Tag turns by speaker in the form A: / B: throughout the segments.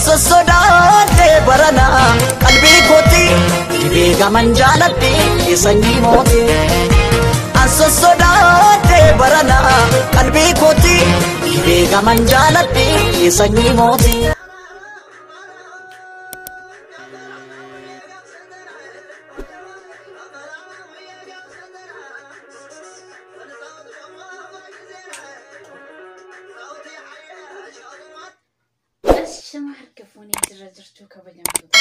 A: Sossodaadhe barana qalbii kooti dhibee gaman jaaladhe sanyii mooti. Sossodaadhe barana qalbii kooti dhibee gaman jaaladhe sanyii mooti.
B: Shama harka fuunee jirra jirtuu kabajamtoota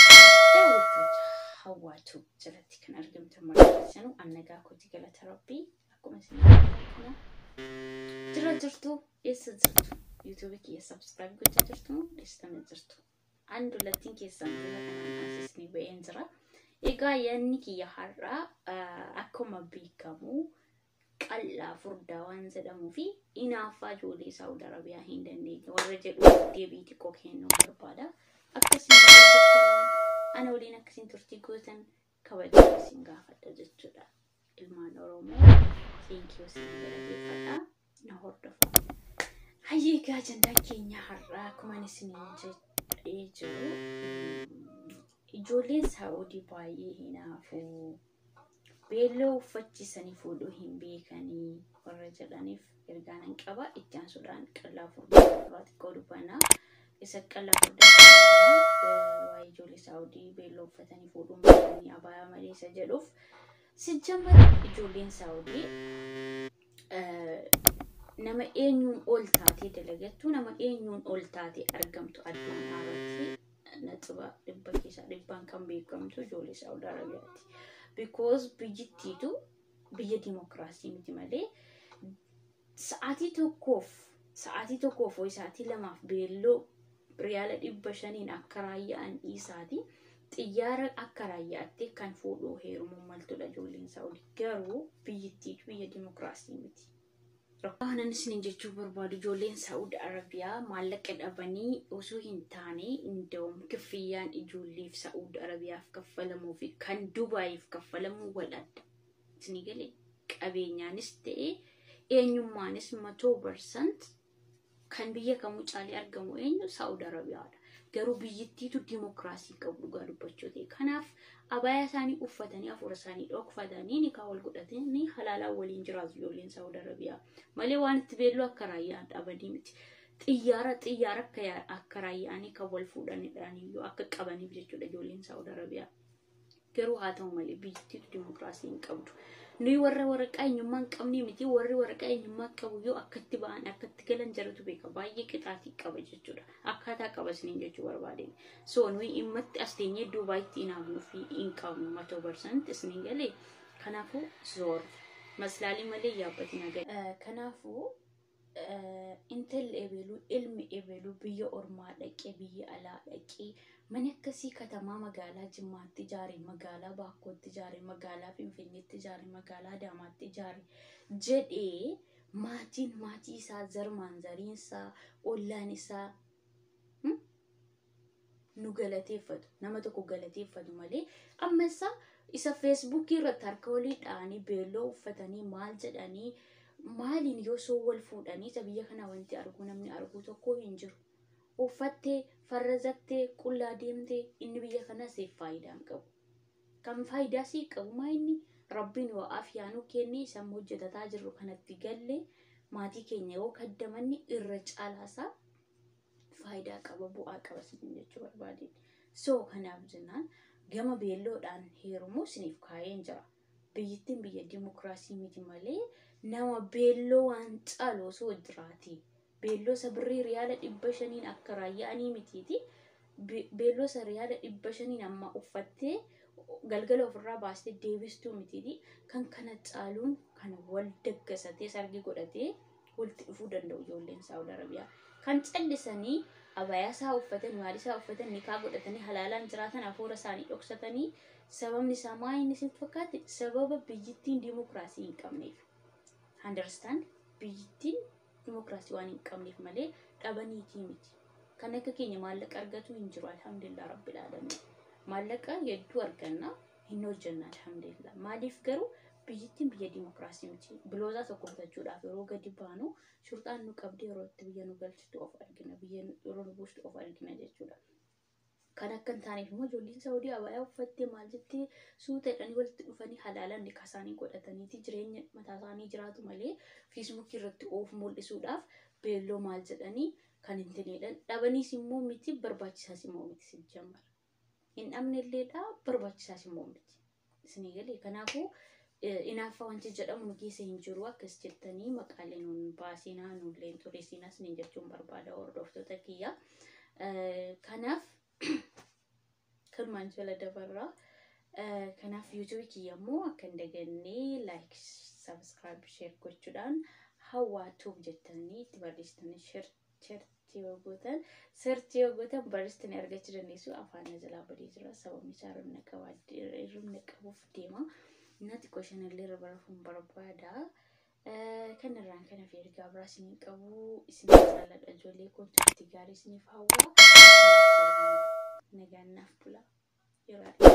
B: daawwattoota hawwaatu jalatti kan argamtan marfachanuu annagaa kooti galata rabbii akkuma isin kana jira jirtuu eessa jirtu yuutuubii kiyya sabskiraayib gochaa jirtu moo dhiistanii jirtu an dullattiin keessan bifa kanaan asisni ba'een jira. Egaa yaadni kiyya har'aa akkuma beekamu qal'aa furdaa waan jedhamuu fi hinaaffaa ijoollee Saawud Arabiyaa hin dandeenye warra jedhu deebii xiqqoo kennuu barbaada. Akkasiin ana waliin akkasiin turtii gootan kabajaa isin gaafadha jechuudha. Ilmaan Oromoo thank you isin galateeffadha na hordofa. Hayyee egaa ajandaan keenya har'aa akkuma isiniin jedhee jiru ijoolleen Saa'udii baay'ee hinaafuu. Beelloo uffachiisanii fuudhuu hin beekanii warra jedhaniif ergaa nan qaba. Itti aansuudhaan qal'aa furdaa irraa xiqqoo dubbanaa. Isa qal'aa furdaa waa'ee ijoollee Saa'udii beelloo uffatanii fuudhuu hin beekanii abaayaa malee isa jedhuuf sijjamara ijoolleen Saa'udii nama eenyuun ol taatee dalagattu nama eenyuun ol taatee argamtu addunyaa irratti naxiba dhibba keessaa dhibbaan kan beekamtu ijoollee Saa'ud Arabiyaati. Because biyyittiitu biyya dimokiraasii miti malee sa'aatii tokkoof wayi sa'aatii lamaaf beelloo riyaala 500 akka raayya'an dhiisaati xiyyaara akka raayyaatti kan fuudhuu heerumuu maltudha ijoolleen Saa'udii. Garuu biyyittiitu biyya dimokiraasii miti. Waanan isiniin jechuu barbaadu ijoolleen Saa'ud Arabiyaa maallaqa dhabanii osoo hin taane inda'uun kiffiyyaan ijoolleef Saa'ud Arabiyaaf kaffalamuu fi kan Dubaayiif kaffalamuu wal adda. Isinii galee qabeenyaanis ta'e eenyummaanis 100% kan biyya kamuu caalee argamu eenyu Saa'ud Arabiyaadha. Garuu biyyittiitu dimokiraasii qabu dhugaa dubbachuu ta'e. Kanaaf abaayaa isaanii uffatanii hafuura isaanii dhokfatanii nikaa wal godhatanii halaalaan waliin jiraatu ijoolleen Saa'ud Arabiyaa. Malee waan itti beelloo akka raayyaan dhabanii miti. Xiyyaara xiyyaara akka raayyaanii kan wal fuudhanidhaan iyyuu akka qabaniif jechuudha ijoolleen Saa'ud Arabiyaa. Garuu haa ta'u malee biyyittiitu dimokiraasii hin qabdu. Nuyi warra waraqaa eenyummaa hin qabne miti warri waraqaa eenyummaa qabu yoo akkatti ba'an akkatti galan jaratu beeka baay'ee qixaatii qaba jechuudha. Akkaataa qaba isiniin jechuu barbaadeen. So nuyi dhimmatti as teenyee Dubaayitti hinaafnuu fi hin qabnu 100% isiniin galee. Kanaafuu zoor maslaalii malee yaabbatiin agarra. Kanaafuu intalli ebeluu ilmi ebeluu biyya ormaa dhaqee biyya alaa dhaqee mana akkasii katamaa magaalaa Jimmaatti ijaare magaalaa Baakkootti ijaare magaalaa Finfinneetti ijaare magaalaa Adaamaatti ijaare jedhee maatiin maatii isaa zarmaan zariin isaa ollaan isaa nu galateeffatu nama tokko galateeffatu malee amma isaa isa feesbuukii irratti harka walii dha'anii beelloo uffatanii maal jedhanii maaliin yoo soo wal fuudhanii isa biyya kana wanti arguu namni arguu tokko hin jiru. Uffattee farrazattee qullaa deemtee inni biyya kana siif faayidaa hin qabu. Kan faayidaa sii qabu maa inni rabbiin yoo afyaanuu kennee isa hojjetataa jirru kanatti galle maatii keenya yoo kaddamanni irra caalaasaa faayidaa qaba bu'aa qaba isiniin jechuu barbaadeen. So kanaaf jennaan gama beelloodhaan heerumuu isiniif kaa'een jira. Biyyittiin biyya dimokiraasii miti malee nama beelloo waan caalu osoo jiraate. Beelloo isa birrii riyaala 500 akka raayyaanii mitiiti. Beelloo isa riyaala 500 amma uffattee galgala ofirraa baastee deebistuu mitiiti. Kan kana caaluun kan wal daggasatee sargii godhatee walitti dhufuu danda'u ijoolleen Saa'ud Arabiyaa. Kan callisanii abayaa isaa uffatan, maal isaa uffatan, nikaa godhatanii halaalaan jiraatan hafuura isaanii dhoksatanii sababni isaa maa inni isin fakkaate sababa biyyittiin dimokiraasii hin qabneef. Understand? Biyyittiin dimokiraasii waan hin qabneef malee dhabaniitii miti. Kan akka keenya maallaqa argatu hin jiru alhamdulillah rabbil alamin. Maallaqa hedduu arganna hin hojjenna alhamdulillah. Maaliif garuu biyyittiin biyya dimokiraasii miti. Biloozaa tokko bitachuudhaaf yeroo gadi baanu shurxaan nu qabdee yeroo itti biyya nu galchitu of argina biyya yeroo nu buustu of argina jechuudha. Kan akka hin taaneef immoo ijoolleen Saawudii abaayaa uffattee maal jettee suuta jedhanii walitti dhufanii halaalan nikaa isaanii godhataniiti jireenya mataa isaanii jiraatu malee Feesbuukii irratti of mul'isuudhaaf beelloo maal jedhanii kan hin tineedhan. Dhabaniis immoo miti, barbaachisaas immoo miti sijjammara. Hin dhabnelleedha, barbaachisaas immoo miti. Isinii galee? Kanaafuu inaaffaa wanti jedhamu nu keessa hin jiru, akkas jettanii maqaalee nuun baasinaa, nullee hin xureessinaa isiniin jechuun barbaada, hordoftoota kiyya. Kanaaf kanumaan jala dabarraa. Kanaaf YouTubeii kiyya immoo akka hin dagannee like, subscribe, share gochuudhaan Hawwaa Tube jettanii itti barreessitanii search yoo gootan, search yoo gootan barreessitanii argachuu dandeessu. Afaan jalaa badee jira. Sababni isaa hirribna qabuuf deema. Na xiqqoo shanallee irra barafuun barbaada. Kan irraan kana fi ergaa biraa isinii qabu, isin jaalladha, ijoollee koo, turtii gaarii isiniif hawwa. Nagaan naaf bula. Yeroo